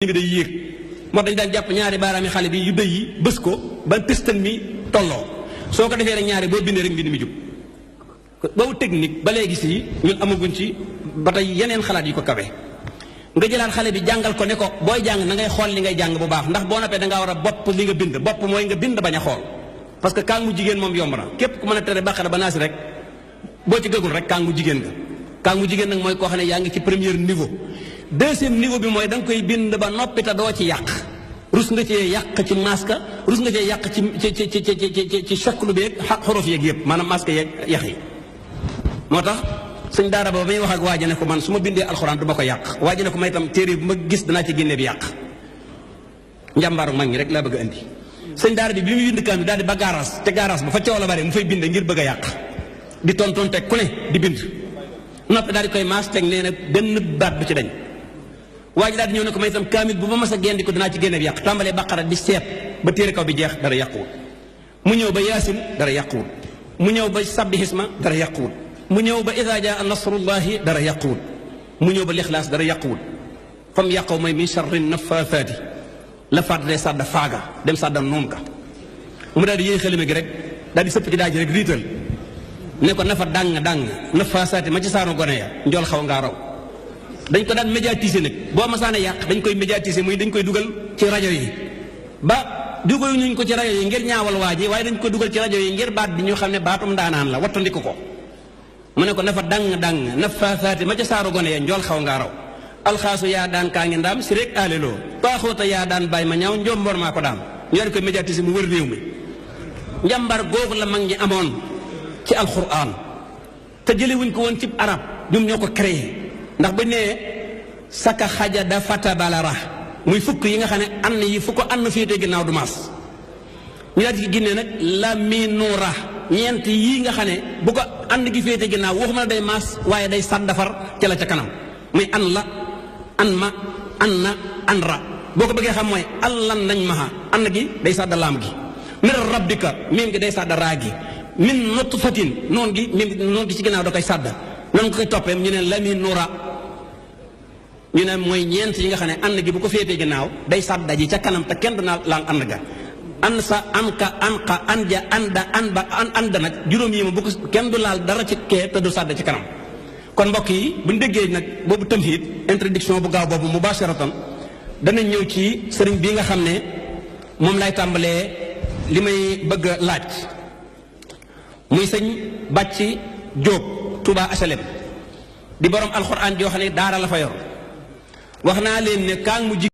bi day yéeg moo dañ daan jàpp ñaari baaraami xale bi yu dëy yi bës ko ba pistan mi tolloo soo ko defee rek ñaari boo bindee rek mbind mi jub boobu technique ba léegi si ñun amaguñ ci ba tey yeneen xalaat yi ko kawe nga jëlaat xale bi jàngal ko ne ko booy jàng na ngay xool li ngay jàng bu baax ndax boo noppee da ngaa war a bopp li nga bind bopp mooy nga bind bañ a xool parce que kaang mu jigéen moom yomb na képp ku mën a tere baqara ba naasi rek boo ci gëgul rek kaang mu jigéen nga kaang mu jigéen nag mooy koo xam ne yaa ngi ci premier niveau deuxième niveau bi mooy da nga koy bind ba noppi te doo ci yàq rus nga cee yàq ci maska rus nga cee yàq ci chaklu beeg xorof yeeg yëpp maanaam maska yeeg yax yi moo tax suñ daara ba may wax ak waaja ne ko man su ma bindee alxuraan du ma ko yàq waaja ne ko may itam téere bu ma gis danaa ci génne bi yàq njàmbaaru mag ñi rek laa bëgg a indi sëñ daara bi muy bind kaam bi daal di ba gaaraas te gaaraas ba fa coow la bare mu fay bind ngir bëgg a yàq di tontoon teg ku ne di bind noppi daal di koy maas teg nee na benn baat bu ci dañ waa ji daal di ñëw ne ko may itam kaamil bu ma mas a génn ko dinaa ci génne bi yàq tàmbalee baqara di seet ba téere kaw bi jeex dara yàquwul mu ñëw ba yaasin dara yàquwul mu ñëw ba sabbi xisma dara yàquwul mu ñëw ba idaa jaa nasrullahi dara yàquwul mu ñëw ba lixlaas dara yàquwul fam yàqaw mooy min charri nafaafaati la faat day sàdda faaga dem sàdda noon ka mu daal di yéey xalima gi rek daal di sëpp ci daaj rek riital ne ko nafa dàng nafaasaati ma ci saanu gone ya njool xaw ngaa raw dañ ko daan médiatiser nag boo masaane yàq dañ koy médiatiser muy dañ koy dugal ci rajo yi ba dugal ñu ko ci rajo yi ngir ñaawal waa ji waaye dañ ko dugal ci rajo yi ngir baat bi ñu xam ne baatum ndaanaan la wattandiku ko mu ne ko nafa dàng nafaasaati ma ca saaru gone ya njool xaw ngaa raw alxaasu yaa daan kaa ngi ndaam si rek aaleloo paaxoota yaa daan bàyyi ma ñaaw njom mbor maa ko daan ñu dañ koy médiatiser mu wër réew mi njàmbar googu la mag ñi amoon ci alquran te jëlewuñ ko woon ci arab ñoom ñoo ko créé ndax bu nee saka xaja da fata balara muy fukk yi nga xam ne ànd yi fu ko ànd féete ginnaaw du maas ñu daal ci génnee nag la minura ñeent yii nga xam ne bu ko ànd gi féete ginnaaw waxuma la day maas waaye day sàddafar ca la ca kanam muy an la an ma an na an ra boo ko bëggee xam mooy allan nañ maha ànd gi day sàdda laam gi min rabbika miim gi day sàdda raa gi min nutfatin noon gi miim noon gi ci ginnaaw da koy sàdda noonu ko koy toppee ñu ne la minura ñu ne mooy ñeent yi nga xam ne ànd gi bu ko féetee ginnaaw day sàdda ji ca kanam te kenn du naa laal ànd ga an sa an ka an xa an ja anda an ba an anda nag juróom yi ma bu ko kenn du laal dara ci kee te du sàdda ci kanam kon mbokk yi buñ déggee nag boobu tamhid introduction bu gaaw boobu mubasharatan danañ ñëw ci sëriñ bii nga xam ne moom lay tàmbalee li may bëgg a laaj muy sëñ Bàcci Jóob Touba HLM di borom alxuraan joo xam ne daara la fa yor wax naa leen ne kaang mu jigéen